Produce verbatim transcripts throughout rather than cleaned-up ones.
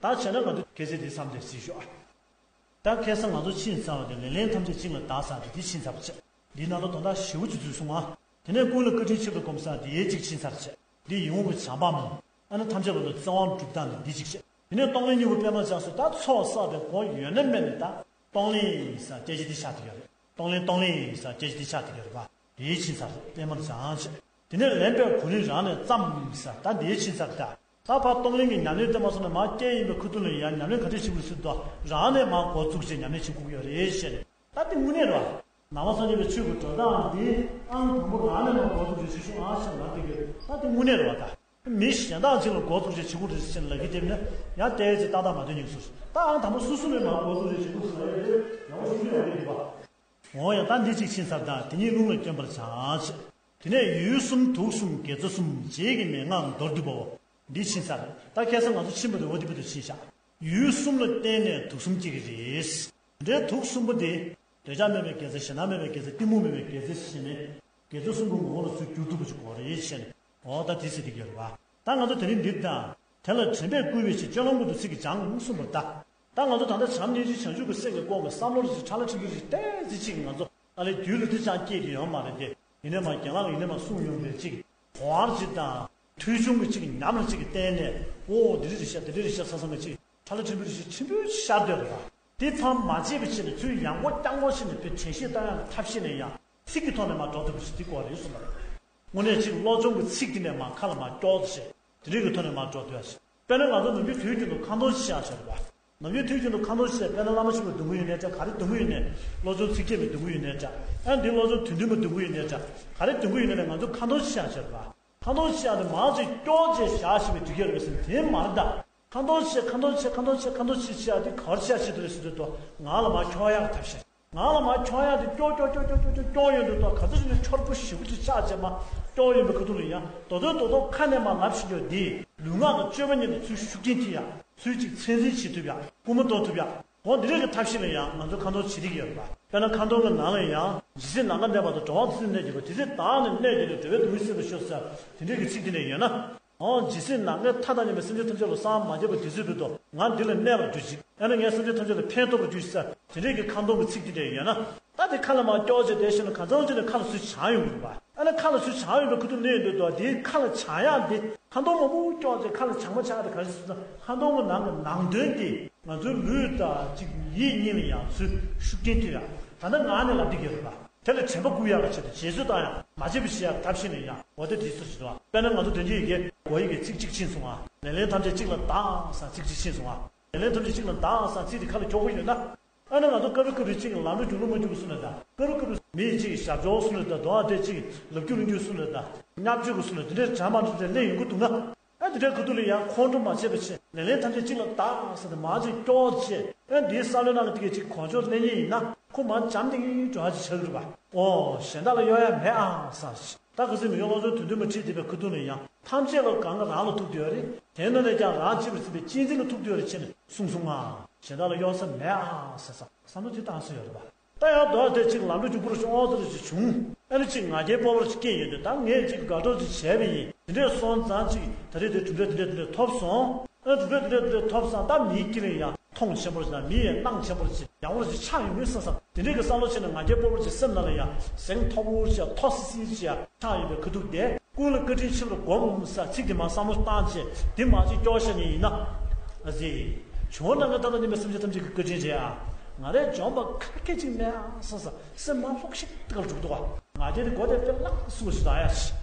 ད་བྱས་ན་ང་ཚོ་ཁ་སང་དེ་མཚམས་འདིར་བྱེད་ཤོག་ཨ། ད་ཁ་སང་ང་ཚོ་ཕྱིན་ཚར་བ་དེ་ལེ་ལན་ཐམས་ཅད་གཅིག་ལ་བདག་ཟེར་དེ་འདི་ཕྱིན་ཚར་བ་བྱས། འདིའི་ནང་ལ་དོན་དག་ཞེ་པོ་ཅིག་ཚུད་སོང་ཨ། དེ་ནས་ཀུན་ལ་བཀའ་དྲིན་ཆེ་བར་སྒོམ་ཟེར་དེའི་གཅིག་ཕྱིན་ཚར་བྱས། འདི་ཡིད་འོང་གི་བྱམས་པ་མོ། ཨ་ནི་ཐམས་ཅད་ལ་ལུས་བརྩེ་བ་སྒྲུབ་སྟངས་ནི་འདི་གཅིག་བྱས། དེ་ནས་གཏོང་ལེན་སྙིང་པོ་པད་མ་བྱང་སོ། ད་ཚོགས་བསགས་པའི་སྒོ་ཡོད་ན་མེད་ན་ད་གཏོང་ལེན་ཟེར་སྐད་ཆ་འདི་ཆགས་བསྡད་ཡོད་རེད། གཏོང་ལེན་གཏོང་ལེན་ཟེར་སྐད་ཆ་འདི་ཆགས་བསྡད་ཡོད་རེད་པ། དེའི་ཕྱིན་ཚར་པད་མ་བྱང་བྱས། དེ་ནས་ལེན་པའི་གོ་རིམ་རང་ནས་བརྩམས་ཟེར་ད་འདིའི་ཕྱིན་ཚར་ད། ད་ཕར་གཏོང་ལེན་གྱི་ཉམས་ལེན་དེ་མ་སོང་ན་མ་སྐྱེས་ཡིན་པའི་ཁུ་ཐུ་ལ་ཡང་ཉམས་ལེན་ག་འདྲས་བྱེད་དགོས་སྲིད་དོ། རང་ནས་མ་འགོ་བཙུགས་བྱས་ཉམས་ལེན་བྱེད་དགོས་ཀྱི་ཡོད་རེད་ཞེས་ནས། ད་དེ་དངོས་གནས་རེད་བ། ནང་པ་སངས་རྒྱས་པའི་ཆོས་ཀྱི་འགྲོ་སྟངས་འདི་ཨང་དང་པོ་རང་ནས་མ་འགོ་བཙུགས་བྱས་ཤེས་ཤོག་ཨང་ཞེས་ལབ་དེ་གི་ད་དེ་དངོས་གནས་རེད་བ་ད། མི་གཞན་དག་ཅིག་ལ་འགོ་བཙུགས་བྱས་བྱེད་དགོས་རེད་ཞེས་ལབ་ཀྱི་དེ་ནི་ཡང་བལྟས་ཚེ་ཏག་ཏག་མ་འདོད་ཉིག་སོ། ད་ཨང་དང་པོ་སོ་སོ་ནས་མ་འགོ་བཙུགས་བྱས་བྱེད་དགོས་ཟེར་ཡ་རེད་ཡག་པོ་ཞུ་ཡ་རེད་བ། འོ་ཡ་ད་འདི་གཅིག་ཕྱིན་ཚར་དང་དེ་ཉིད་རླུང་ལ་བསྐྱོན་པར་བྱ་ཞེས། དེ་ནས་ཡུལ་གསུམ་དུག་གསུམ་དགེ་རྩ་གསུམ་རྗེས་ཀྱི་མན་ངག་མདོར་བསྡུས་པའོ། འདི་ཕྱིན་ཚར། ད་ཁ་སང་ང་ཚོ་ཕྱིན་པ་དེ་འོ་འདི་བོ་དེ་ཕྱིན་བཞག་ཡུལ་གསུམ་ལ་བརྟེན་ནས་དུག་གསུམ་སྐྱེ་གི་རེད། འདྲའི་དུག་གསུམ་པོ་དེ། འདོད་ཆགས་མེད་པའི་དགེ་རྩ། ཞེ་སྡང་མེད་པའི་དགེ་རྩ། གཏི་མུག་མེད་པའི་དགེ་རྩ་ཞེས་ནས། དགེ་རྩ་གསུམ་པོ་ངོ་བོ་ལ་ཚུར་བསྒྱུར་ཐུབ་པ་ཞིག་དགོས་རེད་ཞེས་ནས། འོ་ད་དེ་ཟེར་དེ་གི་རེད་བ། ད་ང་ཚོ་དེ་རིང་འདིར་དང་། དེ་ལ་དྲན་པས་བསྐུལ་བའི་ཕྱིར། སྤྱོད་ལམ་ཀུན་ཏུ་ཚིག་གིས་སྦྱང་གསུངས་པར་གདའ། ད་ང་ཚོ་ད་ལྟ་བྱམས་སྙིང་རྗེ་བྱང་ཆུབ་ཀྱི་སེམས་ཀྱི་སྒོ་ནས་བསམ་བློ་ཞིག་ཁྲ་ལ་ཁྲིམས་ཕུ་ཞིག་ཏོག་ཙམ་ཅིག་ང་ཚོ་ཨ་ལས་རྒྱུད་ལ་དེ་ཅང་སྐྱེས་ཀྱི་ཡོད་མ་རེད་དེ། ཡིན་ནའི་མ་རྒན་ལགས་ཡིན་ནའི་མ་གསུངས་ཡོང་བའི་ཅིག་གོ་བ་ཅིག་དང་། ཐོས་བྱུང་གི་ཅིག་ཉམས་ལ་ཅིག་གི་བརྟེན་ནས་ཨོ་འདི་རེད་ཤག་འདི་རེད་ཤག་བསམ་བསམ་གི་ཅིག་ཁྲ་ལ་ཁྲིམས་ཕུ་ཞིག་ཆེན་པོའི་ཤར་སྡོད་རེད་པ། དེ་ཚང་མ་བརྗེད་པའི་ཕྱིར་ནས་ཚུར་ཡང་སྒོ་རྐྱང་སྒོ་ཕྱེ་ནས་དེ་དྲན་ཤེས་བཏང་ཡག་གི་ཐབས་ཤེས་ནས་ཡང་ཚིག་གི་ཐོག་ནས་མ་འགྲོ་ཐུབ་པ་ཞིག་དེ་དགོས་རེད་གསུངས་པ་རེད། དངོས་གནས་ཅིག་བློ་སྦྱོང་གི་ཚིག་དེ་ནས་མ་ཁ་ལ་མ་སྐྱོར་ཏེ་བྱས། དེ་འདྲའི་གི་ཐོག་ནས་མར་འགྲོ་སྡོད་ཡ་ཞིག་དཔེར་ན་ང་ཚོ་ནམ་རྒྱུན་དུས་རྒྱུན་དུ་ཁ་འདོན་ཞིག་བྱེད་ཡ་ཞིག་རེད་པ། ནམ་རྒྱུན་དུས་རྒྱུན་དུ་ཁ་འདོན་ཞིག་བྱས། དཔེར་ན་བླ་མ་ཆེན་པོ་སྡོང་པོ་ཡོད་ནའི་འདྲ། ག་རེ་སྡོང་པོ་ཡོད་ནའི། བློ་སྦྱོང་ཚིག་བརྒྱད་པའི་སྡོང་པོ་ཡོད་ནའི་འདྲ། ཨ་འདི་བློ་སྦྱོང་དོན་མཐུན་པའི་སྡོང་པོ་ཡོད་ནའི་འདྲ། ག་རེ་སྡོང་པོ་ཡོད་ནའི་ང་ཚོ་ཁ་འདོན་ཞིག་བྱེད་ཡ་ཞིག་རེད་པ། ཁ་འདོན་ཞིག་བྱེད་ཡ་དེ་མང་ཆེ་སྐྱོར་བྱས་བཞག་བཞིན་པའི་དུས་སྐབས་རེད་པ་ཟེར་ན་དེ་མ་རེད་ད། ཁ་འདོན་བྱས་ཁ་འདོན་བྱས་ཁ་འདོན་བྱས་ཁ་འདོན་བྱས་བྱས་ཡ་དེ་ག་བར་བྱེད་ཡ་ཆེད་དུ་རེད་ཟེར་དུས་དོ། ངག་ལ་མར་འཁྱོག་ཡག་གི་ཐབས་ཤེས། ངག་ལ་མར་འཁྱོག་ཡག་དེ་སྐྱོ་སྐྱོ་སྐྱོ་སྐྱོ་སྐྱོ་སྐྱོ་སྐྱོ་ཡོང་དུས་ད་ག་ཚོད་ཅིག་ནས་འཁྱོར་པོ་ཞེ་པོ་ཅིག་ཆགས་བྱས་མ་སྐྱོ་ཡོང་པའི་ཁ་ཐུག་ལ་ཡང་རྡོག་རྡོག་རྡོག་རྡོག་ཁ་ནས་མར་ལབ་བཞིན་ཡོད་དེ། ལུས་ངག་གི་སྤྱོད་པ་གཉིས་ལ་ཚུར་ཤུགས་རྐྱེན་ཐེབས་ཡག་ཚུར་ཅིག་ཚད་འཛིན་བྱེད་ཐུབ་ཡག་སྐུལ་མ་གཏོང་ཐུབ་ཡག་འོ་འདི་རིགས་ཀྱི་ཐབས་ཤེས་ལ་ཡང་ང་ཚོ་ཁ་འདོན་བྱེད་ཀྱི་ཡོད་རེད་པ། དཔེར་ན་ཁ་འདོན་གྱི་ནང་ལ་ཡང་ཇི་སྲིད་ནམ་མཁའ་གནས་པ་དང་། འགྲོ་བ་ཇི་སྲིད་གནས་གྱུར་པ། དེ་སྲིད་བདག་ནི་གནས་གྱུར་ནས། འགྲོ་བའི་སྡུག་བསྔལ་སེལ་བར་ཤོག་ཟེར་དེ་འདྲའི་གི་ཚིག་དེ་འདྲ་ཡོད་ན། འོ་ཇི་སྲིད་ནམ་མཁའི་མཐའ་དང་མཉམ་པའི་སེམས་ཅན་ཐམས་ཅད་ལ་སངས་མ་རྒྱས་པ་དེ་ཚོའི་བར་དུ་ང་འདི་ལ་གནས་པར་གྱུར་ཅིག་ཨ་ནི་ངས་སེམས་ཅན་ཐམས་ཅད་ལ་ཕན་ཐོགས་པར་གྱུར་ཅིག་ཟེར་དེ་འདྲའི་གི་ཁ་འདོན་གྱི་ཚིག་དེ་འདྲ་ཡོད་ན། ད་དེ་ཁ་ལ་མར་སྐྱོར་བྱས་བསྡད་བཞིན་ལ་གང་འཚམ་ཅིག་ནས་ཁ་ལ་ཚུར་བྱང་ཡོང་གི་རེད་པ། ཨ་ནི་ཁ་ལ་ཚུར་བྱང་ཡོང་པའི་ཁ་ཐུག་གནས་ཡོང་དུས་དོ། དེའི་ཁ་ལ་བྱང་ཡག་དེ་ཁ་འདོན་མང་པོ་སྐྱོར་བྱས་ཁ་ལ་བྱང་མ་ཆགས་དེ་ག་རེ་ཟེར་ན། ཁ་འདོན་གྱི་ནང་གི་ནང་དོན་དེ་ང་ཚོའི་ལུས་དང་ཅིག་ཡིད་གཉིས་ལ་ཡང་ཚུར་ཤུགས་རྐྱེན་ཐེབས་ཡག་ད་ལྟ་ངག་ནས་ལབ་བསྡད་ཀྱི་རེད་པ། དེ་ལ་དྲན་པ་བསྐུལ་ཡག་གི་ཆེད་དུ་རྗེས་སུ་བཏང་ཡག་མ་བརྗེད་པར་བྱེད་ཡག་གི་ཐབས་ཤེས་ནས་ཡང་འོ་དེ་དེའི་ཚུལ་ཞིག་འདུག་དཔེར་ན་ང་ཚོ་དོན་གྱི་ཡི་གེ་གོ་ཡི་གེ་ཚིག་གཅིག་ཕྱིན་སོང་ང་། ལེ་ལན་ཐམས་ཅད་གཅིག་ལ་བདག་ཟེར་ཚིག་གཅིག་ཕྱིན་སོང་ང་། ལེ་ལན་ཐམས་ཅད་གཅིག་ལ་བདག་ཟེར་ཚིག་དེ་ཁ་ལ་འཁྱོག་གི་ཡོད་ན། ཨ་ནི་ང་ཚོ་སྐབས་རེ་སྐབས་རེ་གཅིག་ལམ་འགྲོ་རྒྱུག་ལུགས་མ་རྒྱུག་གི་གསུང་ལ་ད། སྐབས་རེ་སྐབས་རེ་མི་ཡི་གཅིག་ཞབས་ཕྱི་གསུང་ལ་ད། དོ་ཨ་དེ་གཅིག་ལབ་རྒྱུག་ལུགས་རྒྱུག་གསུང་ལ་ད། བརྙས་བཅོས་གི་གསུང་ལ་དེ་འདྲའི་དྲན་མ་འགྲོ་དེ་ལས་ཡོང་གི་འདུག་ན། ཨ་དེ་འདྲའི་ཁ་ཐུག་ལ་ཡང་ཁོང་ཁྲོ་མ་བྱེད་པ་བྱས། ལེ་ལན་ཐམས་ཅད་གཅིག་ལ་བདག་ཟེར་ཏེ་མར་ཅིག་སྐྱོར་བྱས། ཨ་འདིའི་བསམ་བློའི་ནང་གི་དེ་གའི་ཅིག་གོ་ཆོད་གླེང་ཉེན་ཡིན་ན་ཁོ་མར་འཇམ་ཐིང་ཐིང་འགྲོ་ཡག་ཅིག་ཆགས་ཀྱི་རེད་པ། ཨོ་གཞན་དག་ལ་གཡོ་ཡག་མེད་ཨང་ཟེར། ད་ག་ཚོད་མི་གཡོ་བློ་སྦྱོང་དོན་མཐུན་པ་ཁྲིད་བསྡད་པའི་ཁ་ཐུག་ལ་ཡང་ཐམས་ཅད་ལ་གང་ག་རང་ལ་ཐུག་བསྡད་ཡོད་རེད། དེ་ནང་ནས་ཀྱང་རང་གཅེས་པར་འཛིན་པའི་གཅེས་འཛིན་ལ་ཐུག་བསྡད་ཡོད་རེད་ཅེས་ནས་གསུངས་སོང་ང་། གཞན་དག་ལ་གཡོ་ས་མེད་ཨང་ཟེར་ས་བསམ་བློ་དེ་བཏང་ས་ཡོད་རེད་པ། ད་ཡང་དོ་དེ་གཅིག་ལམ་འགྲོ་རྒྱུག་པོ་རུ་ཤོག་ཨོ་ཙི་རུ་ཅིག་བྱུང་། ཨ་ནི་གཅིག་ང་རྒྱལ་སྤོབས་པ་རུ་ཅིག་སྐྱེས་ཡོང་དུས་ད་ངས་གཅིག་དགའ་སྤྲོ་ཅིག་བྱས་པ་ཡིན། དེ་འདྲས་སོང་ཙང་གཅིག་ད་རེས་དེ་གྲུབ་འབྲས་དེ་འདྲས་དེ་འདྲས་ཐོབ་སོང་། ཨ་གྲུབ་འབྲས་དེ་འདྲས་དེ་འདྲས་ཐོབ་ཙང་ད་མིའི་དཀྱིལ་ལ་ཡང་མཐོང་ཆེན་པོ་རུ་ཅིག་དང་མི་ཡི་སྣང་ཆེན་པོ་རུ་ཅིག་ཡག་པོ་རུ་ཅིག་ཆགས་ཡོང་གི་བསམ་བསམ་དེ་འདྲས་ཀྱི་བསམ་བློ་བྱས་ནས་ང་རྒྱལ་སྤོབས་པ་རུ་ཅིག་སེམས་ནང་ལ་ཡང་ཟེང་མཐོ་པོ་རུ་ཅིག་མཐོ་སི་སི་རུ་ཅིག་ཆགས་ཡོང་པའི་ཁ་ཐུག་དེ། ཀུན་ལ་བཀའ་དྲིན་ཆེ་བར་སྒོམ་ཟེར་ཚིག་དེ་མར་བསམ་བློ་བཏང་བྱས་དེ་མར་ཅིག་སྐྱོར་བཞག་ནས་ཡིན་ན། ཨ་ཙི། བྱུང་ན་ང་ད་ལྟ་ཉིན་མོའི་སེམས་ཅན་ཐམས་ཅད་ཀྱི་བཀའ་དྲིན་རེད་ཨ། ང་རས་འཇོམས་པ་ཁ་སྐད་ཅིག་མེད་ཨ་ཟེར་ཟེར་སེམས་མ་ལྷོག་ཤིག་ཏུ་གར་འཇུག་འདུག་ཨ། ང་རྒྱལ་དེ་སྒོ་དེ་དཔེ་ལག་སུ་ཞིག་ད་ཡ་ཞིག་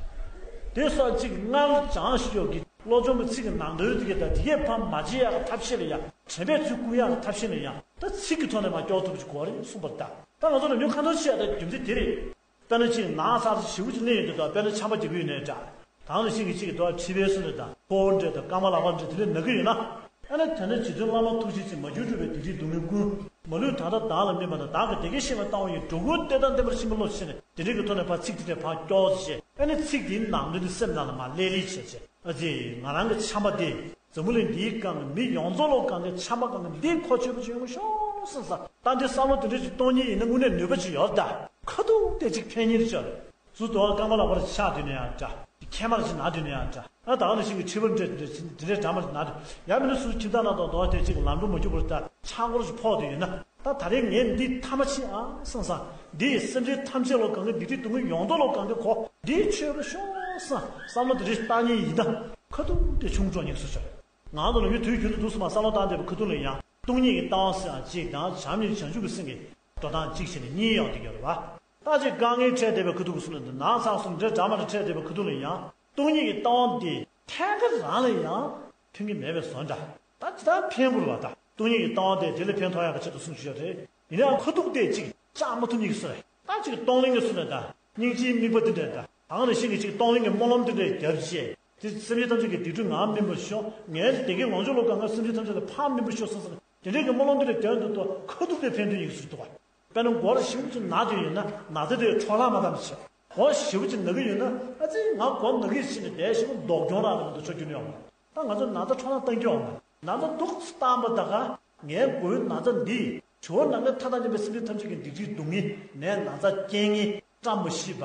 དེ་སོགས་ཅིག་སྔར་སྦྱངས་ཤིག་ཡོད་ཀྱི་བློ་སྦྱོང་གི་ཚིག་གི་ནང་དོན་དེ་ག་ད་དེ་གས་ཕར་མ་བརྗེད་ཡག་གི་ཐབས་ཤེས་ལ་ཡ་དྲན་པས་ཚུར་བསྐུལ་ཡག་གི་ཐབས་ཤེས་ལ་ཡ་ད་ཚིག་གི་ཐོག་ནས་མར་སྐྱོར་ཐུབ་ཅིག་དགོས་རེད་གསུངས་པ་རེད་ད། ད་ང་ཚོ་ལ་ཉོན་ཁ་འདོན་བྱེད་ཡག་ད་རྒྱུ་མཚན་དེ་རེད། དཔེར་ན་གཅིག་ནགས་ཚལ་ཞེ་པོ་ཅིག་གནས་ཡོད་དུས་དང་དཔེར་ན་ཆམ་པ་རྒྱག་གི་ཡོད་ནའི་འདྲ། དེ་ནང་བཞིན་གྱི་གཅིག་གི་དོ་མཁྲིས་པའི་སོ་ནས་དང་ཕོ་བོ་འདྲ་དང་རྐང་མ་ལག་པ་འདྲ་དེ་འདྲ་ན་གི་ཡོད་ན། ཨ་ནི་དེ་ནས་རྗེ་བཙུན་བླ་མ་ཐུགས་རྗེ་ཅན་མ་གྱུར་སྤྲུལ་པའི་བདུད་རྩིའི་སྡུག་བསྔལ་ཀུན། མ་ལུས་ད་ལྟ་བདག་ལ་སྨིན་པ་དང་བདག་གིས་བདེ་སྐྱིད་ཤེས་པ་ལྟ་བུ་ཡི་འགྲོ་ཀུན་བདེ་དང་ལྡན་པར་ཤེས་པའི་བློ་ཞེས་ནས་དེ་འདྲའི་གི་ཐོག་ནས་ཕར་ཚིག་དེ་འདྲ་ཕར་སྐྱོར་ཞེས་ཨ་ནི་ཚིག་དེའི་ནང་དོན་དེ་སེམས་ནང་ལ་མར་ལྷོད་ལྷོད་བྱས་བྱས། ཨ་ཙི། ང་རང་གི་ཆམ་པ་འདི་འཛམ་བུ་གླིང་འདིའི་སྒང་གི་མི་ཡོངས་རྫོགས་ལ་སྒང་གི་ཆམ་པ་སྒང་གི་འདི་གོ་ཆོད་པོ་ཅིག་ཡོང་གི་ཤོག་བསམ་ས། ད་འདི་བསམ་བློ་དེ་འདྲ་ཅིག་གཏོང་ཉིན་ཡིན་ན་དངོས་གནས་ནུས་པ་ཅིག་ཡོད་ད། ཁ་ཐུག་དེ་ཅིག་ཕན་ཉེར་ཅིག་ཡོད། ཚུར་དོ་རྐང་པ་ལག་པར་ཆགས་དུས་ནས་ཡང་འདྲ། ཁྱད་མར་ཅིག་ན་དུས་ནས་ཡང་འདྲ། ཨ་ད་ག་ནང་བཞིན་གྱི་ཁྲི་པར་འདྲ་འདྲ་འདི་འདྲའི་འདྲ་མར་ན་དུས་ཡང་མིན་ན་སུ་ཁྱིམ་ཚང་ནང་དང་དོ་དེ་གཅིག་ལམ་འགྲོ་མ་རྒྱུག་པར་ད་ཆང་སྐོར་ཞིག་ཕོག་དུས་ཡོད་ན། ད་ད་རེས་ངས་འདི་མཐའ་མ་ཕྱིན་ཨ་སང་སང་འདི་སེམས་ཅན་ཐམས་ཅད་ལོ་གང་གི་འདི་འདྲའི་སྡུག་བསྔལ་ཡོང་དོ་ལོ་གང་གི་གོ་འདི་ཆོད་པ་ཤོག་སང་བསམ་བློ་འདི་རེ་བཏང་ཉིན་ཡིན་ན་ཁ་ཐུག་དེ་ཆུང་གྲོགས་ཉིག་སུ་ཆོད། ང་ཚོ་ལ་ཡུལ་དུས་རྒྱུན་དུ་འདུག་སུ་མ་བསམ་བློ་བཏང་བསྡད་པའི་ཁ་ཐུག་ལ་ཡང་སྟོང་ཉིད་ཀྱི་ལྟ་བ་ཟེར་ཡང་གཅིག་དང་བྱམས་སྙིང་བྱང་ཆུབ་ཀྱི་སེམས་ཀྱི་འགྲོ་སྟངས་གཅིག་བྱས་ནས་གཉིས་ཡོང་བསྡད་ཀྱི་ཡོད་རེད་བ། ད་ཅིག་དཀའ་ངལ་འཕྲད་བསྡད་པའི་ཁ་ཐུག་གི་སུ་ལ་འདི་ནང་ཚང་སུ་འདྲེ་འདྲ་མ་འདྲ་འཕྲད་བསྡད་པའི་ཁ་ཐུག་ལ་ཡང་སྟོང་ཉིད་ཀྱི་ལྟ་བ་འདི་ཐད་ཀ་རང་ལ་ཡང་ཕན་གྱི་མེད་པའི་བཟོ་འདྲ། ད་ཇི་ལྟར་ཕན་དགོས་རེད་བ། ད་སྟོང་ཉིད་ཀྱི་ལྟ་བ་དེ་དེ་ལས་ཕན་ཐོགས་ཡག་གི་ཆེད་དུ་གསུངས་ཞུས་ཡོད་རེད། ཡིན་ནའང་ཁ་ཐུག་དེ་ཅིག་བཅག་མ་ཐུབ་ཉིད་ཀྱི་སུ་རེད། ད་ཅིག་གཏོང་ལེན་གྱི་སུ་རེད། ད་སྙིང་རྗེའི་དམིགས་པ་དེ་འདྲ། ད་གང་ལ་ཤིང་གི་ཅིག་གཏོང་ལེན་གྱི་སྨོན་ལམ་དེ་འདྲ་རྒྱབ་བྱས་དེ་སེམས་ཅན་ཐམས་ཅད་ཀྱི་སྡིག་སྒྲིབ་ངང་སྨིན་པར་ཤོག་ངའི་བདེ་སྐྱིད་ལོངས་སྤྱོད་ལོ་གང་ག་སེམས་ཅན་ཐམས་ཅད་ལ་ཕར་སྨིན་པར་ཤོག་བསམ་བསམ་དེ་འདྲའི་གི་སྨོན་ལམ་དེ་འདྲ་རྒྱབ་འདུག་ཏོ་ཁ་ཐུག་དེ་ཕན་ཐོགས་ཉིད་ཀྱི་སུ་འདུག་བ། དཔེར་ན་མགོར་ཞེ་པོ་ཅིག་ན་དུས་ཡོད་ན་ན་ཚ་དེ་འཕྲོ་བརླག་མ་བཏང་བྱས། མགོ་ཞེ་པོ་ཅིག་ན་གི་ཡོད་ན་ཨ་ཙི་ང་མགོ་ན་གི་ཕྱིན་ནས་བསྡད་ཞེ་པོ་ལྡོག་གྱོང་རག་ནས་མི་འདུག་ཆོག་རྒྱུ་ནི་ཡོང་མ་རེད། ད་ང་ཚོ་ན་ཚ་འཕྲོ་བརླག་བཏང་རྒྱུ་ཡོང་མ་རེད། ན་ཚ་ཏོག་ཙམ་བཏང་པ་ད་ག་ངའི་མགོའི་ན་ཚ་འདིས་བྱིའུ་ནམ་མཁའི་མཐའ་དང་མཉམ་པའི་སེམས་ཅན་ཐམས་ཅད་ཀྱི་སྡིག་སྒྲིབ་སྡུག་བསྔལ་ནད་ན་ཚ་རྐྱེན་ངན་བཀྲ་མ་ཤིས་པ་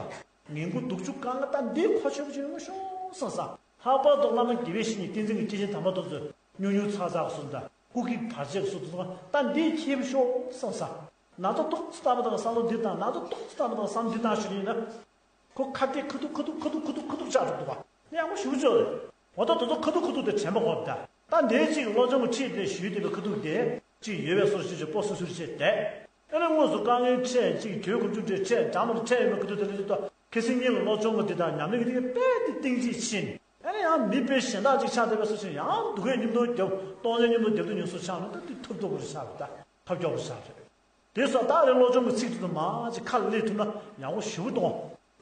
ངན་དགུ་སྡུག་བཅུ་གང་ག་ད་འདི་ཁོ་ཆོད་པོ་ཅིག་ཡོང་ཤོག་བསམ་ས། ལྷག་པར་དུ་བླ་མ་དགེ་བའི་བཤེས་གཉེན་བསྟན་འཛིན་གྱི་སྐྱེས་ཆེན་དམ་པ་དེ་ཚོས་ཉུང་ཉུང་ཚག་ཚག་གསུངས་དང་སྐུ་སྐེག་བར་ཆད་གསུངས་དང་ད་འདི་ཁྱེར་ཤོག་བསམ་ས། ན་ཚ་ཏོག་ཙམ་བཏང་བ་དང་བསམ་བློ་འདི་བཏང་ན་ཚ་ཏོག་ཙམ་བཏང་བ་དང་བསམ་འདི་བཏང་ཞུ་ཡིན་ན། ཁོ་ཁ་གཏད་ཁ་ཐུག་ཁ་ཐུག་ཁ་ཐུག་ཁ་ཐུག་ཁ་ཐུག་ཆགས་འགྲོ་འདུག་བ། ཡག་པོ་ཞུ་ཆོག་རེད། འོ་ད་དེ་ཚོ་ཁ་ཐུག་ཁ་ཐུག་དེ་དྲན་པ་འོར་ད། ད་འདིའི་གཅིག་སློབ་སྦྱོང་གི་ཁྲིད་དེ་ཞུས་དེ་ལ་ཁ་ཐུག་དེ་གཅིག་ཡོད་པའི་སོར་ཞིག་ཅིག་པོ་སོ་སོར་བྱས་ཏེ། ཨ་ནི་དངོས་སུ་དཀའ་ངལ་འཕྲད་ཅིག་གྱོད་ཁུར་ཆུ་འདྲེ་འཕྲད་འདྲ་མ་འཕྲད་ཡོད་པའི་ཁ་ཐུག་དེ་ལ་ཅིག་ཏོ་ཁ་སང་ཉིན་ལ་སློབ་སྦྱོང་གི་དེ་དང་ཉམས་ལེན་གྱི་དེ་ག་དཔེ་དེ་གཏིང་ཅིག་ཕྱིན། ཨ་ནི་ཡང་མི་དཔེ་གཞན་དག་ཅིག་ཆགས་བསྡད་པའི་སོ་ཞིག་ཡང་སྡུག་སྐད་མཉམ་དུ་རྒྱབ་གཏོང་ལེན་མཉམ་དུ་རྒྱབ་དུས་ཉུང་སུ་ཆགས་ན་ད་དེ་ཐབས་སྡུག་པོ་རེ་ཆགས་རེད། ད་ཐབས་སྐྱོ་པོ་ཆགས་རེད། དེ་སོགས་ད་རེ་སློབ་སྦྱོང་གི་ཚིག་དེ་ཚོ་མར་ཅིག་ཁ་ལ་སླེབས་ཐུབ་ན་ཡག་པོ་ཞེ་པོ་འདུག་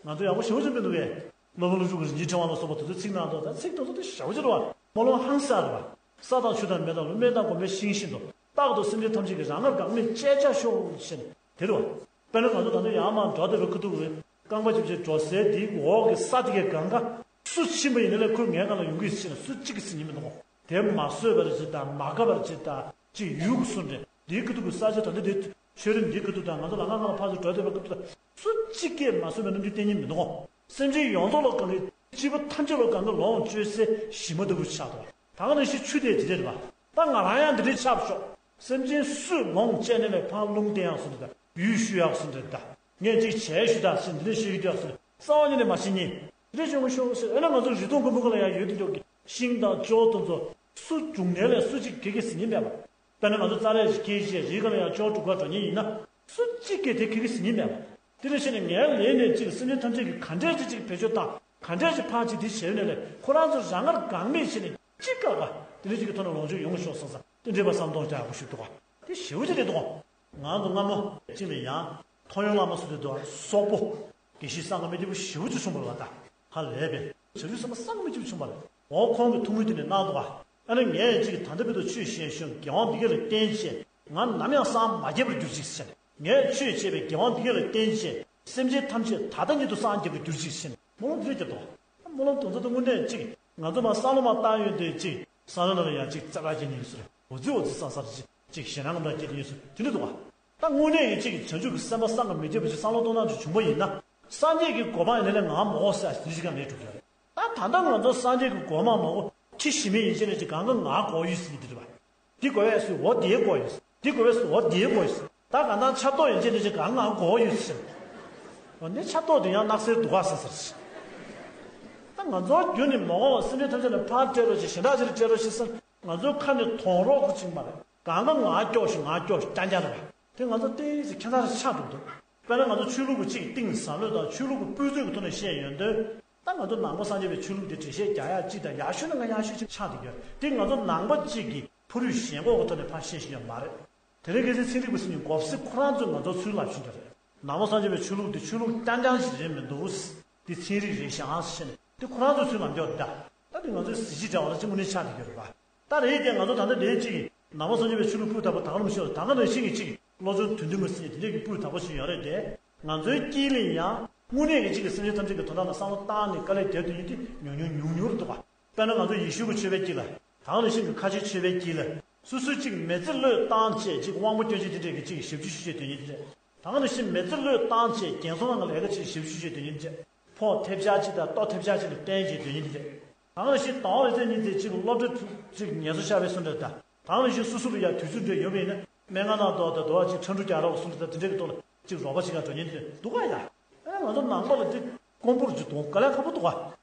ང་ཚོ་ཡག་པོ་ཞེ་པོ་ཅིག་མི་འདུག་གས། སློབ་དཔོན་ཀླུ་སྒྲུབ་ཀྱི་རིན་ཆེན་ཕྲེང་བ་ལ་སོགས་པ་དེ་ཚོའི་ཚིག་ནང་དུ་ད་ཚིག་དེ་ཚོ་དེ་ཞེ་པོ་ཅིག་རེད་བ། སྨོན་ལམ་ཧང་སང་རེད་བ། ས་དང་ཆུ་དང་མེ་དང་རླུང་སྨན་དང་གོམས་པའི་ཤིང་བཞིན་དུ་རྟག་ཏུ་སེམས་ཅན་ཐམས་ཅད་ཀྱི་རང་ངར་འགག་མེད་སྤྱད་བྱ་ཤོག་ཞེས་དེ་རེད་བ། དཔེར་ན་ང་ཚོ་ད་ལྟ་ཡར་མར་འགྲོ་བསྡད་པའི་ཁ་ཐུག་རེད། རྐང་པ་ཅིག་ཅིག་འགྲོ་སའི་དེའི་འོག་གི་ས་དེ་གའི་སྒང་ག་སུ་ཕྱིན་པ་ཡིན་ན་ལས་ཁོའི་ངའི་སྒང་ལ་ཡོང་གི་ཕྱིན་ན་སུ་གཅིག་གིས་ཟིན་ནི་མི་འདུག་གོ། དེ་མ་བཟོས་པ་རེད་ཅེས་དང་མ་དགའ་བ་རེད་ཅེས་དང་ཅིག་ཡུལ་གྱི་སུ་འདྲེ་འདིའི་ཁ་ཐུག་གི་ས་ཆ་ད་ལྟ་དེ་ཆོས་རིག་འདིའི་ཁ་ཐུག་དང་ང་ཚོ་ལ་ང་ང་ལ་ཕར་ཚུར་འགྲོ་བསྡད་པའི་ཁ་ཐུག་དང་སུ་གཅིག་གིས་མ་བཟོས་པའི་རྣམ་འགྱུར་བསྟན་ཉིན་མི་འདུག་གོ། སེམས་ཅན་ཡོངས་རྫོགས་ལ་གང་གི་སྐྱེས་བུ་ཐམས་ཅད་ལ་གང་གི་ལོངས་སྤྱོད་སའི་གཞི་མ་ལྟ་བུ་ཆགས་འདུག་ད་ག་ནང་བཞིན་ཆུ་དེ་དེ་འདྲ་རེད་པ། ད་ང་རང་ཡང་འདི་འདྲའི་ཆགས་ཤོག་སེམས་ཅན་སུས་ལོངས་སྤྱད་ནས་ལས་ཕར་རླུང་བསྟན་ཡག་སུ་འདྲ་དང་ཡུལ་ཞུ་ཡག་སུ་འདྲ་དང་། ངས་ཅིག་བྱས་ཞུ་དག་ཟེར་འདི་འདྲ་ཞུ་གི་འདུག་ཟེར་རྩ་བ་ཉིད་ནས་མ་ཤེས་ཉིན། འདི་འདྲ་བྱུང་ཤོག་ཟེར་ཨ་ན་ང་ཚོ་རི་དུང་དཀོན་པོ་ཁ་ལ་ཡང་ཡོད་དུ་འཇོག་གི་ཤིང་དང་ཅོག་དང་ཚོ་སུ་འབྱུང་གནས་ལས་སུ་གཅིག་གེ་གེ་ཟིན་ཉིན་མེད་པ། དཔེར་ན་ང་ཚོ་རྩྭ་རས་ཤིག་སྐྱེས་རྗེས་རི་ཁ་ལ་ཡང་ཅོག་དྲུག་ཁ་འགྲོ་ཉིན་ཡིན་ན་སུ་གཅིག་གིས་དེ་གེ་གེ་ཟིན་ཉིན་མེད་པ། དེ་འདྲ་བྱས་ནས་ངའི་ལས་ནས་གཅིག་སེམས་ཅན་ཐམས་ཅད་ཀྱིས་ག་འདྲས་ཅིག་ཅིག་བེད་སྤྱོད་བཏང་ག་འདྲས་ཅིག་ཕར་ཅིག་དེ་བྱས་ནས་ལས་ཁོ་རང་ཚོ་རང་ངར་འགག་མེད་བྱས་ནས་གཅིག་བཀག་ག་དེ་འདྲ་ཅིག་གི་ཐོག་ནས་ལོངས་སྤྱོད་ཡོང་གི་ཤོག་བསམ་ས་དེ་འདྲས་པ་བསམ་གཏོང་བྱ་ཡག་པོ་ཞིག་འདུག་ག་དེ་ཞེ་པོ་ཅིག་རེད་འདུག་ག་ང་ཚོ་སྔ་མོ་གཅིག་ལ་ཡང་ཐོ་ཡོང་བླ་མ་སུ་དེ་འདུག་ག་སོག་པོ། དགེ་བཤེས་སངས་རྒྱས་མི་རྒྱལ་པོ་ཞེ་པོ་ཅིག་བྱུང་བ་རེད་བ་ད། ཧ་ལས་པས། བྱང་ཆུབ་སེམས་དཔའ་སངས་རྒྱས་མི་རྒྱལ་པོ་བྱུང་བ་རེད། འོ་ཁོང་གི་ཐུགས་མོས་དེ་ནས་གནང་འདུག་ག་ཨ་ནི་ངས་ཅིག་ད་ལྟ་བར་དུ་ཆོས་བཤད་བཞིན་དགེ་བ་འདི་སྐད་ལ་བརྟེན་བྱས་ང་ནམ་ཡང་སངས་མ་རྒྱས་པར་གྱུར་ཅིག་ཟེར། ངས་ཆོས་བྱས་པའི་དགེ་བ་འདི་སྐད་ལ་བརྟེན་བྱས་སེམས་ཅན་ཐམས་ཅད་ད་ལྟ་ཉིད་དུ་སངས་རྒྱས་པར་གྱུར་ཅིག་ཟེར། སྨོན་ལམ་འདི་རྒྱབ་འདུག་ག་སྨོན་ལམ་དེ་ཚོ་དེ་དངོས་གནས་ཅིག་ང་ཚོ་མ་བསམ་བློ་མ་བཏང་ཡོང་དུས་ཅིག་བསམ་བློ་ནང་ལ་ཡང་ཅིག་རྩ་བ་སྐྱེ་ཉེན་ཟེར། འོ་ཙི་འོ་ཙི་བསམ་བསམ་ཅིག་ཅིག་ཞེད་སྣང་ངམ་འདྲ་སྐྱེ་ཉེན་ཟེར་དེ་འདྲ་འདུག་ག་ད་དངོས་གནས་ཡིན་གཅིག་བྱང་ཆུབ་ཀྱི་སེམས་དཔའ་སངས་རྒྱས་མི་རྒྱལ་པོ་ཅིག་བསམ་བློ་གཏོང་སྟངས་ཅིག་བྱུང་བ་ཡིན་ན། སངས་རྒྱས་ཀྱི་གོ་འཕང་ཡིན་ན་ལས་ང་མ་འོ་ཟེར་ཡ་ཞིག་ག་མེད་འགྲོ་གི་རེད། ད་ད་ལྟ་ང་ཚོ་སངས་རྒྱས་ཀྱི་གོ་འཕང་མ་འོ་ཁྲི་ཞི་མི་ཡིན་ཅེ་ནས་ཅིག་གང་ག་ང་གོ་ཡོད་ཟེར་གྱི་འདི་རེད་བ། འདི་གོ་བས་སུ་འོ་དེའི་གོ་ཡོད། འདི་གོ་བས་སུ་འོ་དེའི་གོ་ཡོད། ད་གང་ལྟར་ཆབ་ཏོག་ཡིན་ཅེ་ནས་ཅིག་གང་ག་ང་གོ་ཡོད་ཟེར། འོ་ནི་ཆབ་ཏོག་དེ་ཡང་སྣག་སེལ་འདུག་ག་ཟེར་ཟེར། ད་ང་ཚོ་རྒྱུན་ནས་མ་འོངས་པ་སེམས་ཅན་ཐམས་ཅད་ལ་ཕར་སྤྲད་རོགས་ཞེས་གཞན་དག་ཅིག་ལ་སྤྲད་རོགས་ཞེས་ཟེར། ང་ཚོའི་ཁ་ནས་དོང་རོགས་ཀྱི་ཅིག་མ་རེད། གང་ག་ང་སྐྱོགས་ཤིག་ང་སྐྱོགས་ཤིག་རྐྱང་རྐྱང་རེད་བ། དེ་ང་ཚོ་ཏོག་ཙམ་ཁྱད་མཚར་ཆགས་འགྲོ་འདུག་དཔེར་ན་ང་ཚོ་ཆོས་ལུགས་ཀྱི་ཅིག་གཏིང་ཟབ་མོ་དང་ཆོས་ལུགས་ཀྱི་སྤུས་ཚད་ཀྱི་ཐོག་ནས་བཤད་ཡོང་དུས། ད་ང་ཚོ་ནང་པ་སངས་རྒྱས་པའི་ཆོས་ལུགས་འདི་འགྲེལ་བཤད་རྒྱག་ཡག་ཅིག་དང་ཡག་ཤོས་ནས་ང་ཡག་ཤོས་ཅིག་ཆགས་བསྡད་ཡོད། དེ་ང་ཚོ་ནང་པ་ཅིག་གི་ཕ་རུས་ཞེན་ཁོག་གི་ཐོག་ནས་ཕར་བཤད་བཞིན་ཡོད་མ་རེད། དེ་རིང་ཁ་སང་ཚན་རིག་པ་ཟེར་མཁན་གོ་སྲིད་ཁོ་རང་ཚོས་ང་ཚོ་ཚུར་ལབ་བཞིན་ཡོད་རེད། ནང་པ་སངས་རྒྱས་པའི་ཆོས་ལུགས་འདི་ཆོས་ལུགས་རྐྱང་རྐྱང་ཞིག་རེད་མི་འདུག་འདི་ཚན་རིག་རེད་ཤག་ཟེར་ནས་འདི་ཁོ་རང་ཚོས་ཚུར་ལབ་ཀྱི་ཡོད་རེད་ད། ད་འདི་ང་ཚོའི་གཟི་བརྗིད་འདྲ་བ་ལ་ཅིག་དངོས་གནས་ཆགས་བསྡད་ཀྱི་ཡོད་རེད་པ། ད་རེད་དེ་ང་ཚོ་ད་ལྟ་ལས་ཅིག་ནང་པ་སངས་རྒྱས་པའི་ཆོས་ལུགས་སྤུས་དག་པོ་དག་ལམ་ཤོད་ད་ག་ནང་བཞིན་གྱི་ཅིག་བློ་སྦྱོང་དོན་བདུན་མ་ཟིན་དེ་འདྲས་ཀྱི་སྤུས་དག་པོ་ཞིག་ཡོད་རེད་དེ། ང་ཚོའི་དཀྱིལ་ལ་ཡང་དངོས་གནས་ཀྱི་ཅིག་གི་སེམས་ཅན་ཐམས་ཅད་ཀྱི་དོན་དག་ལ་བསམ་བློ་བཏང་ནས་དཀའ་ལས་རྒྱབ་དུས་ཡིན་དེ་ཉུང་ཉུང་ཉུང་ཉུང་རེད་འདུག་ག་དཔེར་ན་ང་ཚོ་ཡེ་ཤུ་གི་ཆོས་པའི་དཀྱིལ་ལ་ད་ག་ནང་བཞིན་གྱི་ཁ་ཆེ་ཆོས་པའི་དཀྱིལ་ལ་སོ་སོའི་ཅིག་མི་ཚེ་བློས་བཏང་བྱས་ཅིག་དབང་པོ་སྐྱོན་ཅན་དེ་འདྲས་ཀྱི་ཅིག་ཞབས་ཞུ་ཞུ་བྱེད་དོན་ཡིན་དེ། ད་ག་ནང་བཞིན་མི་ཚེ་བློས་བཏང་བྱས་རྒན་གསོ་ནང་གི་ལས་ཀ་ཅིག་ཞབས་ཞུ་བྱེད་དོན་ཡིན་དེ། ཕོགས་ཐེབས་ཆག་ཅིག་དང་ལྟོ་ཐེབས་ཆག་ཅིག་ལ་བརྟེན་བྱས་སྡོད་ཉིན་དེ་རེད། གང་ལ་ཞིག་དང་བའི་ཚེ་ཉིན་དེ་གཅིག་སློབ་གྲྭ་ཚུགས་གཅིག་ངལ་གསོ་ཤར་བའི་སུ་འདྲ་དང་། གང་ལ་ཞིག་སུ་སུ་ལ་ཡང་དུས་ཚོད་འདྲ་ཡོད་པ་ཡིན་ན་སྨན་ཁང་ནང་དུ་དང་དུ་བ་ཅིག་ཁྲ་འགྲོ་རྒྱག་རོགས་སུ་འདྲ་དང་དེ་འདྲ་གི་ཐོག་ལ་ཅིག་རོགས་པ་བྱེད་ག་འགྲོ་ཉིན་དེ་འདུག་ག་ཡ། ཨེ་ང་ཚོ་ནང་པ་ལ་འདི་དཀོན་པོར་ཅིག་གཏོང་དཀའ་ལས་ཁག་པོ་འདུག་ག་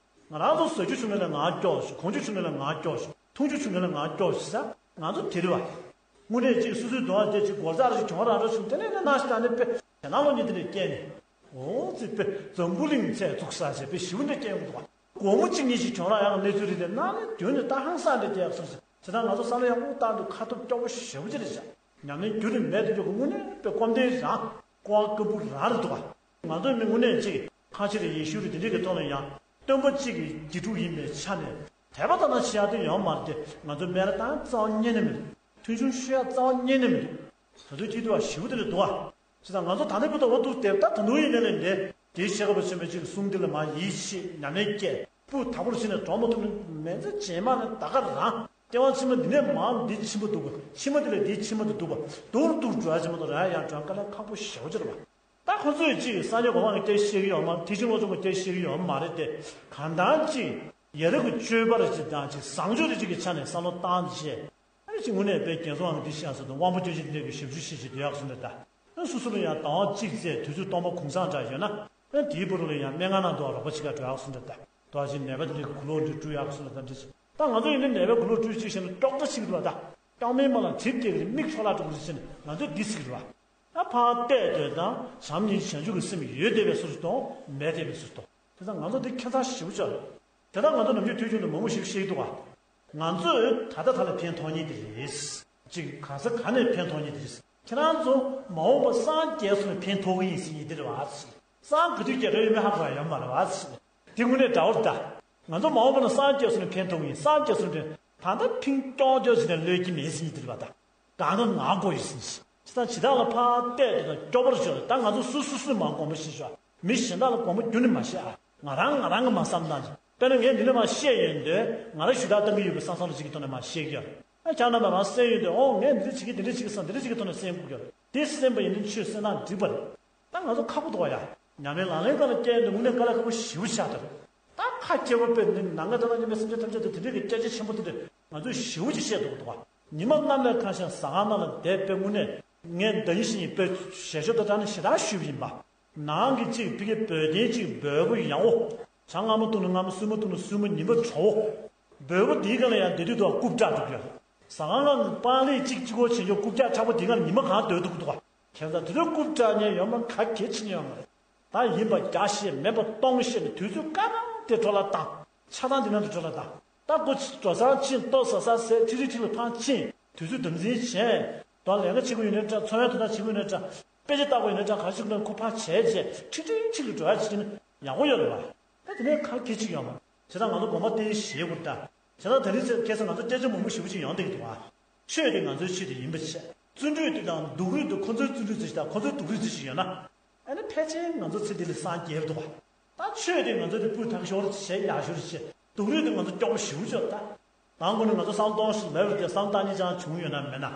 ང་རང་ཚོ་ཟ་རྒྱུ་བྱུང་ན་ལས་ང་སྐྱོ་ཞིག་གོན་རྒྱུ་བྱུང་ན་ལས་ང་སྐྱོ་ཞིག་འཐུང་རྒྱུ་བྱུང་ན་ལས་ང་སྐྱོ་ཞིག་ཟ་ང་ཚོ་དེ་རེད་བ། དངོས་གནས་ཅིག་སོ་སོའི་གདོང་ལ་བལྟས་ཅིག་སྒོ་རྩར་ཅིག་གྱོང་རང་རང་བྱུང་དེ་ནས་ནས་ནང་ཞིག་དང་ནས་དཔེ་ཞེ་ནང་ལོ་ཉིན་དེ་ནས་སྐྱེས་ནས། འོ་ཙི་དཔེ་འཛམ་བུ་གླིང་ཚད་བཙུགས་ས་ཞེས་དཔེ་ཞིབ་འདྲ་སྐྱེས་འདུག་བ། སྒོར་མོ་གཅིག་གཉིས་ཤིག་གྱོང་རང་ཡང་གནས་ཚུལ་རེད་དེ་ནང་ནས་དོན་ནི་ད་ཧང་སང་འདྲ་སྐྱེས་སོང་ཟེར་དེ་ད་ང་ཚོ་བསམ་བློ་ཡག་པོ་བཏང་འདུག་ཁ་ཐུབ་སྐྱོ་པོ་ཞེ་པོ་ཅིག་རེད་བཞག་ཉམས་ལེན་རྒྱུ་རེ་མེད་དུ་འགྲོ་གི་དངོས་གནས་དཔེ་སྐོམ་དེ་རང་ཀོ་བ་སྐམ་པོ་རང་རེད་འདུག་བ། ང་ཚོའི་མི་དངོས་གནས་གཅིག་ཁ་ཆེ་རེ་ཡེ་ཤུ་རེ་དེ་འདྲས་ཀྱི་ཐོག་ལ་ཡང་སྟོན་པ་གཅིག་གི་དགེ་ཕྲུག་ཡིན་པའི་ཆ་ནས་དད་པ་ལྟ་ན་ཆེ་ཡག་དེ་ཡོད་མ་རེད་དེ་ང་ཚོ་སྨད་ར་བཏང་རྩ་བ་ཉན་ནི་མི་འདུག་མཐུན་ཆུང་ཤོད་ཡག་རྩ་བ་ཉན་ནི་མི་འདུག་ད་དུང་ཐིག་ཐུག་བ་ཞིབ་དེ་རེད་འདུག་བ། ཅི་ད་ང་ཚོ་ད་ལྟ་བུ་ད་འོ་འདུག་སྟེ་ད་ད་དུང་ཡིན་ནའི་ལས་འདས་དེའི་ཤེས་རབ་ཆེན་པོའི་གཅིག་གསུང་འདི་ལ་མ་ཡིད་ཆེས་ཉམས་ལེན་སྐྱེས་སྤུ་དག་པོར་ཕྱིན་ནས་འགྲོ་མ་ཐུབ་ནས་མེ་མཛད་རྗེས་མ་ནས་ད་ག་རང་ལྟེ་བ་ཕྱི་མ་འདི་ནས་མར་འདི་ཕྱི་མ་འདུག་ག་ཕྱི་མ་འདི་ལས་འདི་ཕྱི་མ་འདི་འདུག་ག་སྡུག་སྡུག་འགྲོ་ཡ་ཕྱི་མ་འདུག་ར་ཡ་ཡང་འགྲོ་ཡ་དཀའ་ལས་ཁག་པོ་ཞེ་པོ་ཅིག་རེད་བ། ད་ཁོ་ཚོས་ཅིག་སངས་རྒྱས་གོ་འཕང་གི་སྐད་ཆ་བཤད་ཀྱི་ཡོད་མ་རེད། ཐེག་ཆེན་བློ་སྦྱོང་གི་སྐད་ཆ་བཤད་ཀྱི་ཡོད་མ་རེད་དེ། གང་ལྟར་ཅིག་ཡ་རབས་ཀྱི་སྤྱོད་པ་རེ་ཅིག་དང་ཅིག་བཟང་སྤྱོད་རེ་ཅིག་གི་ཆ་ནས་བསམ་བློ་བཏང་བྱས། ཨ་ཅིག་དངོས་གནས་དཔེ་རྒྱལ་སྲུང་དབང་གི་འདི་ཤེས་ས་དང་དབང་པོ་སྐྱོན་ཅན་འདི་འདྲ་གི་ཞབས་ཞུ་བྱེད་ཅིག་དེ་ཡག་སོང་འདྲ་ད། ཨ་སོ་སོ་ལ་ཡང་དང་བ་གཅིག་བཙས་དུས་ཚོད་སྟོང་པ་གུང་སེང་འདྲ་ཡོད་ན། ཨ་དེའི་བར་ལ་ཡང་སྨན་ཁང་ནང་དུ་རོགས་པ་བྱེད་ག་འགྲོ་ཡག་སོང་འདྲ་ད། དོ་ཅིག་ནད་པ་འདི་འདྲ་གི་གུ་ལོག་འདི་བཀྲུ་ཡག་སོང་འདྲ་ད་འདྲ་ཅིག་ད་ང་ཚོ་ཡིན་ན་ནད་པའི་གུ་ལོག་བཀྲུ་ཅིག་བྱས་ན་ཀྲོག་ཀྲ་ཅིག་རེད་བ་ད། རྐྱང་མའི་མ་ལ་གྲིབ་སྐྱེ་གི་མིག་འཕྲོ་བརླག་འགྲོ་གི་རེད་ཟེར་ནས་ང་ཚོས་འདི་ཟེར་གི་རེད་བ། ད་ཕར་བལྟས་དུས་དང་བྱམས་སྙིང་རྗེ་བྱང་ཆུབ་ཀྱི་སེམས་ཡོད་བསྡད་པའི་བཟོ་ཞིག་དང་མེད་བསྡད་པའི་བཟོ་ཞིག་དང་། དེ་ཚོ་ང་ཚོ་འདི་ཁྱད་མཚར་ཞེ་པོ་ཅིག་རེད། དེ་དག་ང་ཚོ་ནམ་རྒྱུན་དུས་རྒྱུན་དུ་མང་པོ་ཞིག་བཤད་ཀྱི་འདུག་བ། ང་ཚོས་ད་ལྟ་ད་ལ་ཕན་ཐོགས་ཉེན་དེ་རེད། ཅིག་གང་ས་ག་ནས་ཕན་ཐོགས་ཉེན་དེ་རེད། ཁྱེད་རང་ཚོ་མ་འོངས་པ་སངས་རྒྱས་སོང་ནས་ཕན་ཐོགས་ཀྱི་ཡིན་ཟེར་ཉེན་དེ་རེད་བ། སངས་ག་དུས་རྒྱས་འགྲོ་ཡོད་མེད་ཧ་གོ་ཡ་ཡོད་མ་རེད་བ། དེ་དངོས་གནས་འདྲ་བོ་རེད་ད། ང་ཚོ་མ་འོངས་པ་ན་སངས་རྒྱས་སོང་ནས་ཕན་ཐོགས་ཀྱི་ཡིན། སངས་རྒྱས་སོང་ནས་ད་ལྟ་ཕིང་ཀྱོག་ཀྱོག་ཟེར་ནས་གློད་ཀྱི་མེད་ཟེར་ཉེན་དེ་རེད་བ་ད། གང་ག་ང་དགོས་ཡོད་ཟིན་ཞིག་ཅི་ལྟར་ཇི་ལྟར་ལ་ཕར་བལྟས་དེ་དང་སྐྱོ་པོར་ཤོར། ད་ང་ཚོ་སུ་སུ་སུས་མ་དགོངས་པ་ཞིག་ཤོག་མི་གཞན་དག་ལ་དགོངས་པ་རྒྱུན་ནས་མ་བཞེས་ཨ། ང་རང་ང་རང་གི་མ་བསམ་སྟངས་ཅིག་དཔེར་ན་ངས་འདི་ནས་མ་བཤད་ཡོད་འདོད་ང་རང་ཞུ་དག་བཏང་གི་ཡོད་པའི་བསམ་བསམ་བློ་ཅིག་གི་ཐོག་ནས་མ་བཤད་ཀྱི་ཡོད་རེད། ཨ་ཁྱེད་རྣམ་པ་རང་གསན་ཡོད་འདོད་ཨོ་ངས་འདི་འདྲ་བྱེད་ཀྱི་འདི་འདྲ་བྱེད་ཀྱི་སང་འདི་འདྲ་བྱེད་ཀྱི་ཐོག་ནས་གསན་དགོས་ཀྱི་ཡོད་རེད། དེ་གསན་པ་ཡིན་ན་ཆོས་གསན་སྟངས་འགྲིག་པ་རེད། ད་ང་ཚོ་ཁག་པོ་འདུག་ཡ། ཉམས་ལེན་ལག་ལེན་སྒང་ལ་བསྐྱལ་ཡོང་དུས་དངོས་གནས་དཀའ་ལས་ཁག་པོ་ཞེ་པོ་ཆགས་འདུག་ད་ཁ་སྐྱེ་བོ་དཔེ་ནི་ནང་ང་ད་ལ་ཉི་མའི་སེམས་ཅན་ཐམས་ཅད་དུ་དེ་འདྲའི་གི་སྐད་ཆ་ཆེན་པོ་དེ་འདྲ་ང་ཚོས་ཞེ་པོ་ཅིག་བཤད་འདུག་འདུག་བ། ཉི་མ་གནམ་ལས་ཁ་ཤས་ཟ་ཁང་ནང་ལ་བསྡད་པའི་དངོས་གནས་ངས་ཟླ་ཉིན་ཤིང་ཡིན་པའི་ཞལ་ཤོབ་དང་སྦྲགས་ནས་ཞེ་དྲག་ཞུས་པ་ཡིན་པ། ནང་གི་གཅིག་ཕ་གི་བོད་དོན་གཅིག་འབོལ་པོ་ཡག་པོ། ཇ་མངར་མོ་བཏུང་ན་མངར་མོ་སྲུབས་མ་བཏུང་ན་སྲུབས་མ་ཉིན་པ་དྲོ་བོ། འབོལ་པོ་འདིའི་སྒང་ལ་ཡང་བསྡད་དུས་དུ་རྐུབ་བཀྲ་འགྲོ་གི་ཡོད། ཟ་ཁང་ནང་གི་པང་ལེབ་གཅིག་གཅིག་པོ་བྱེད་ཆོག་རྐུབ་བཀྱག་མཁྲེགས་པོ་འདིའི་སྒང་ལ་ཉི་མ་གང་སྡོད་འདུག་འདུག་ག་ཁྱེད་ཚོ་དེ་ཚོ་རྐུབ་བཀྲ་མཁན་ཡོད་མ་ག་གེ་ཕྱིན་ཡོད་མ་རེད། ད་ཡིན་པ་རྒྱག་ཤེས་མེད་པ་གཏོང་ཤེས་ནས་དུས་ཚོད་སྐར་མ་དེ་འཕྲོ་བརླག་བཏང་། ཆ་ཚང་འདི་ནང་དུ་འཕྲོ་བརླག་བཏང་། ད་ཁོ་འགྲོ་སོང་ཕྱིན་ལྟོ་ཟ་ས་ཟས་ཁྲིག་ཁྲིག་ཁྲིག་ལ་ཕར་ཕྱིན་དུས་ཚོད་དམ་འཛིན་བྱས། ད་ལས་ཀ་བྱེད་དགོས་ཡོད་ན་འདྲ་འཚོ་བའི་དོན་དག་བྱེད་དགོས་ཡོད་ན་འདྲ། དཔེ་ཆ་ལྟ་དགོས་ཡོད་ན་འདྲ་ག་རེ་བྱེད་དགོས་ན་ཁོ་ཕར་བྱས་རྗེས་ཁྲིག་ཁྲིག་ཁྲིག་ལ་འགྲོ་ཡ་བྱེད་ན་ཡག་པོ་ཡོད་རེད་བ། ད་དེ་ནས་ག་གེ་ཅིག་ཡོད་མ་རེད། བྱས་ཙང་ང་ཚོ་དགོངས་པ་བརྟན་བཞེས་དགོས་ད། བྱས་ཙང་ད་རིང་ཚེ་ཁ་སང་ང་ཚོ་སྐད་ཆ་མང་པོ་ཞེ་པོ་ཅིག་ཡོང་བསྡད་ཀྱི་འདུག་བ། ཆོས་དེ་ང་ཚོའི་ཆོས་དེ་ཡིན་པ་བྱས། བརྩོན་འགྲུས་དེ་དང་སྡུག་རུས་དེ་ཁོ་ཚོའི་བརྩོན་འགྲུས་ཅིག་དང་ཁོ་ཚོའི་སྡུག་རུས་ཅིག་ཡོད་ན། ཨ་ནི་ཕལ་ཆེར་ང་ཚོ་ཚེ་འདི་ལ་སངས་རྒྱས་འདུག་བ། ད་ཆོས་དེ་ང་ཚོ་དེ་སྤུས་དག་ཤོར་བྱས་ཡག་ཤོར་བྱས་སྡུག་རུས་དེ་ང་ཚོ་སྐྱོ་པོ་ཞེ་པོ་ཅིག་ཡོད་ད། དང་པོ་ནི་ང་ཚོ་བསམ་གཏོང་ཞིག་ལབ་རེད་དེ་བསམ་བཏང་ཉིན་ཅང་བྱུང་ཡོད་ན་མེད་ན།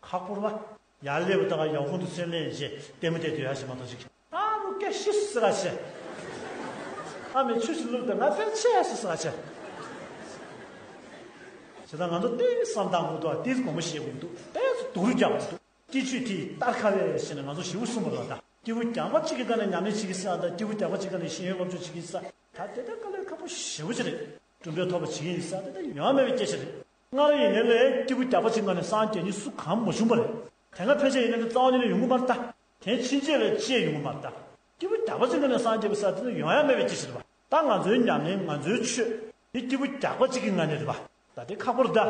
ཁག་པོ་རེད་བ། ཡར་སླེབས་པ་ད་ག་ཡག་ཁོང་དུ་སེམས་ལེན་བྱས་ལྟད་མོ་བལྟས་སྡོད་ཡ་ཞིག་མ་གཏོགས་ཅིག་ཨ་རུ་སྐད་ཤི་སི་ར་ཆེ། ཨ་མའི་ཆུ་ཞིག་བླུགས་དང་ང་དཔེར་ཆེ་སི་སི་ར་ཆེ། བྱས་ཙང་ང་ཚོ་ཏོག་ཙམ་བསམ་བཏང་དགོས་འདུག་ཏོག་ཙམ་དགོངས་པ་བཞེས་དགོས་འདུག་ཏོག་ཙམ་སྡུག་རུས་རྒྱག་དགོས་འདུག་སྐྱིད་ཆུ་དེ་སྟར་ཁ་བས་ཞེས་ནས་ང་ཚོ་ཞེ་པོ་གསུངས་པ་རེད་བ་ད། སྐྱེས་བུ་རྒྱག་པ་གཅིག་གི་སྒང་ནས་ཉམས་ལེན་བྱེད་ཀྱི་ས་དང་སྐྱེས་བུ་རྒྱག་པ་གཅིག་གི་སྒང་ནས་ཤེས་ཡོན་སློབ་སྦྱོང་བྱེད་ཀྱི་ས་ད་དེ་ལྟར་དཀའ་ལས་ཁག་པོ་ཞེ་པོ་ཅིག་རེད། གྲུབ་འབྲས་ཐོབ་པ་བྱེད་ཀྱི་ཡིན་ས་དེ་ལྟར་ཡོང་མེད་པའི་སྐད་ཆ་རེད། སྔར་ཡིན་ནའི་ལས་སྐྱེས་བུ་རྒྱག་པ་གཅིག་སྒང་ནས་སངས་རྒྱས་ཉིད་སུ་གང་མ་བྱུང་བ་རེད། དེ་སྔ་ཕལ་ཆེར་ཡིན་ནའི་རྩ་བ་ཉིད་ནས་ཡོང་གི་མ་རེད་ད། དེ་ཕྱིན་ཆད་ལས་ཅི་ཡོང་གི་མ་རེད་ད། སྐྱེས་བུ་རྒྱག་པ་གཅིག་སྒང་ནས་སངས་རྒྱས་པའི་ས་དེ་ནི་ཡོང་ཡ་མེད་པའི་སྐད་ཆ་རེད་བ། ད་ང་ཚོའི་ཉམས་ལེན་ང་ཚོའི་ཆོས་དེ་སྐྱེས་བུ་རྒྱག་པ་གཅིག་གི་སྒང་ནས་རེད་བ། ད་དེ་ཁག་པོ་རེད་ད།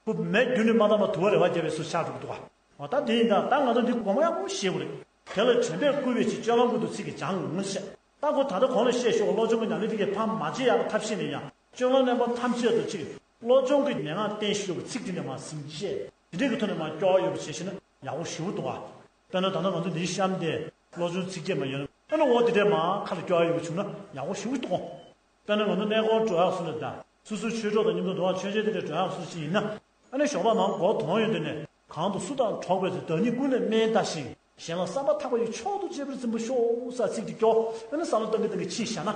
ཁོ་མེད་རྒྱུ་ནི་མ་བཏང་བ་དུ་བ་རེ་བ་རྒྱབ་པའི་སུ་ཆགས་འགྲོ་གི་འདུག་བ། འོ་ད་དེ་ཡིན་ད་ད་ང་ཚོ་འདི་དགོངས་པ་ཡག་པོ་བཞེས་དགོས་རེད། དེ་ལ་དྲན་པས་བསྐུལ་བའི་ཕྱིར་སྤྱོད་ལམ་ཀུན་ཏུ་ཚིག་གི་སྦྱང་ངོ་ཤེས། ད་ཁོ་ད་ལྟ་གོང་ལ་བཤད་ཤོག་བློ་སྦྱོང་གི་ཉམས་ལེན་དེ་གས་ཕར་མ་བྱེད་ཡག་ཐབས་ཤེས་ནས་ཡང་སྤྱོད་ལམ་རྣམ་པ་ཐམས་ཅད་དུ་ཅིག་བློ་སྦྱོང་གི་མན་ངག་བསྟན་ཤོག་གི་ཚིག་དེ་ནས་མ་ཟིན་བཤད་དེ་འདྲའི་གི་ཐོག་ནས་མ་སྐྱོ་བ་ཡོད་པ་བྱེད་ཤེས་ན་ཡག་པོ་ཞེ་པོ་འདུག་བ། དཔེར་ན་ད་ལྟ་ང་ཚོ་འདིའི་གཤམ་དེ་བློ་སྦྱོང་ཚིག་བརྒྱད་མ་ཡོད་ན་ཨ་ནི་འོ་དེ་འདྲས་མ་ཁ་ལ་སྐྱོ་བ་ཡོད་པ་བྱུང་ན་ཡག་པོ་ཞེ་པོ་འདུག་དཔེར་ན་ང་ཚོ་གནས་སྐོར་འགྲོ་ཡག་སུ་ལ་ད་སོ་སོའི་ཆོས་གྲོགས་དང་མཉམ་དུ་འགྲོ་བ་མཆོད་མཇལ་དེ་འདྲ་འགྲོ་ཡག་སུ་ཞིག་ཡིན་ན། ཨ་ནི་ཞོགས་པ་ནང་སྒོ་དོང་ཡོད་དུས་ནས་གང་དུ་སུ་དང་གྲོགས་པས་ཏེ་བདག་ཉིད་ཀུན་ལས་དམན་ལྟ་ཞིང་། གཞན་ལ་བསམ་པ་ཐག་པ་ཡི་མཆོག་ཏུ་གཅེས་པར་འཛིན་པ་ཤོག་ས་ཚིག་དེ་སྐྱོ། ཨ་ནི་བསམ་བློ་གཏང་གི་གཏང་གི་ཕྱིན་བཞག་ན།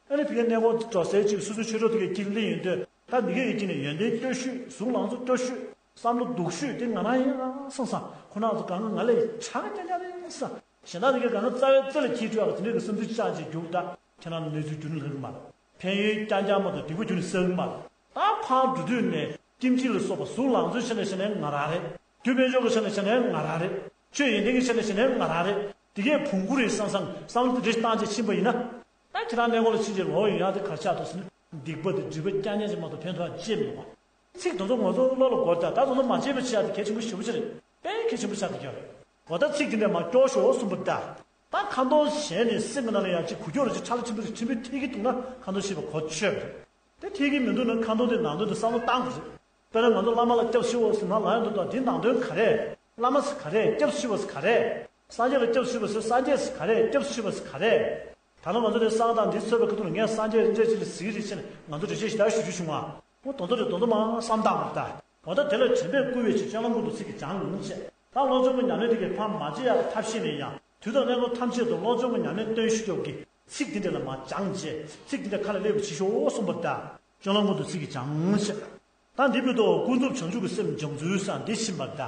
ཨ་ནི་ཕ་གིའི་གནས་སྐོར་འགྲོ་སའི་ཅིག་སོ་སོའི་ཆོས་གྲོགས་དེ་གའི་དཀྱིལ་སླེབས་ཡོང་དུས་ད་འདི་གའི་ཡིད་ཀྱི་ནས་ཡོན་ཏན་སྐྱོ་ཤོས། གཟུགས་ལང་ཚོ་སྐྱོ་ཤོས། བསམ་བློ་སྡུག་ཤོས་དེ་ང་རང་ཡིན་ཨ་བསམ་བསམ། ཁོ་རང་ཚོ་གང་ག་ང་ལས་ཆགས་རྐྱང་རྐྱང་རེད་བསམ། གཞན་དག་དེ་གའི་གང་ག་རྩ་བའི་རྩེ་ལ་འཁྱེར་འགྲོ་ཡག་དེ་འདྲའི་གི་བསམ་ཚུལ་བཅངས་བྱས་རྒྱུགས་ད་ཁྱེད་རང་གནས་ཚུལ་རྒྱུན་ལ་ལྷག་གི་མ་རེད། ཕན་ཡོན་རྐྱང་རྐྱང་མ་གཏོགས་སྡིག་པ་རྒྱུན་ནས་སེལ་གི་མ་རེད། ད་ཕར་འགྲོ་དུས་ནས་ལྟེམ་ཅིག་ལ་སོགས་པ་གཟུགས་ལང་ཚོའི་ཆ་ནས་བཤད་ན་ང་རང་རེད། རྒྱུ་དཔལ་འབྱོར་གྱི་ཆ་ནས་བཤད་ན་ང་རང་རེད། ཆོས་ཡོན་ཏན་གྱི་ཆ་ནས་བཤད་ན་ང་རང་རེད། དེ་གས་བོང་བུ་རེད་བསམ་བསམ་བསམ་བློ་དེ་འདྲ་བཏང་བྱས་ཕྱིན་པ་ཡིན་ན། ད་ཁྱེད་རང་གནས་སྐོར་ལ་ཕྱིན་བྱས་ལོག་ཡོང་ཡག་དེ་ག་རེ་ཆགས་འདུག་ཟེར་ན། སྡིག་པ་དེ་སྒྲིབ་པ་རྐྱང་རྐྱང་ཅིག་མ་གཏོགས་ཕན་ཐོགས་ཅི་ཡང་མི་འདུག་བ། ཚིག་དེ་ཚོ་ང་ཚོ་བློ་ལ་འགོར་ད། ད་དེ་ཚོ་མ་བརྗེད་པ་བྱེད་ཡག་དེ་གལ་ཆེན་པོ་ཞེ་པོ་ཅིག་རེད། དཔེ་གལ་ཆེན་པོ་ཆགས་བསྡད་ཀྱི་ཡོད་རེད། འོ་ད་ཚིག་དེ་འདྲ་མར་སྐྱོར་ཤོག་གསུངས་པ་ད། ད་ཁ་འདོན་བྱས་ནས་སེམས་ཀྱི་ནང་ལ་ཡང་ཅིག་འགུལ་སྐྱོད་རེ་ཅིག་ཁྲ་ལ་ཆེན་པོ་ཅིག་ཕྲན་བུ་ཐེབས་ཀྱི་འདུག་ན་ཁ་འདོན་བྱེད་པ་གོ་ཆོད་པ་རེད། དེ་ཐེབས་ཀྱི་མི་འདུག་ན་ཁ་འདོན་དེ་ནང་དོན་དེ་བསམ་བློ་བཏང་དགོས་རེད། དཔེར་ན་ང་ཚོ་བླ་མ་ལ་སྐྱབས་ཞུ་བ་ཟེར་ན་ལབ་ཡག་འདུག་ད། འདི་ནང་དོན་ག་རེ། བླ་མ་ཟེར་ག་རེ། སྐྱབས་ཞུ་བ་ཟེར་ག་རེ། སངས་རྒྱས་ལ་སྐྱབས་ཞུ་བ་ཟེར། སངས་རྒྱས་ཟེར་ག་རེ། སྐྱབས་ཞུ་བ་ཟེར་ག་རེ། ད་ལྟ་ང་ཚོ་འདི་བསང་དང་འདི་ཚོས་པའི་ཁ་ཐུག་ལ་ངས་སངས་རྒྱས་འདྲ་ཅིག་ལ་གཟིགས་རེད་ཟེར་ནས་ང་ཚོ་འགྲེལ་བཤད་ཞེ་དྲག་ཞུ་རྒྱུ་བྱུང་བ། འོ་དོན་དག་རེད། དོན་དག་མང་བསམ་བཏང་བ་ད། འོ་ད་དེ་ལ་དྲན་པས་བསྐུལ་བའི་ཕྱིར་སྤྱན་ལམ་ཀུན་ཏུ་ཚིག་གི་བྱང་ངོ་མ་བྱས། ད་བློ་སྦྱོང་གི་ཉམས་ལེན་དེ་གའི་ཕར་མ་བྱེད་ཡག་ཐབས་ཤེས་ནས་ཡང་དུས་དང་གནས་སྐབས་ཐམས་ཅད་དུ་བློ་སྦྱོང་གི་ཉམས་ལེན་སྟོན་ཤུགས་སྐྱོབ་ཀྱི་ཚིག་འདི་འདྲ་ལ་མར་སྦྱངས་བྱས། ཚིག་འདི་འདྲ་ཁ་ལ་སླེབས་པ་བྱེད་ཤོག་གསུངས་པ་ད། སྤྱན་ལམ་ཀུན་ཏུ་ཚིག་གི་བྱང་ངོ་བྱས། ད་འདི་བོད་དུ་ཀུན་རྫོབ་བྱང་ཆུབ་ཀྱི་སེམས་སྦྱང་ཚུལ་ཟེར་འདི་ཕྱིན་པ་ད།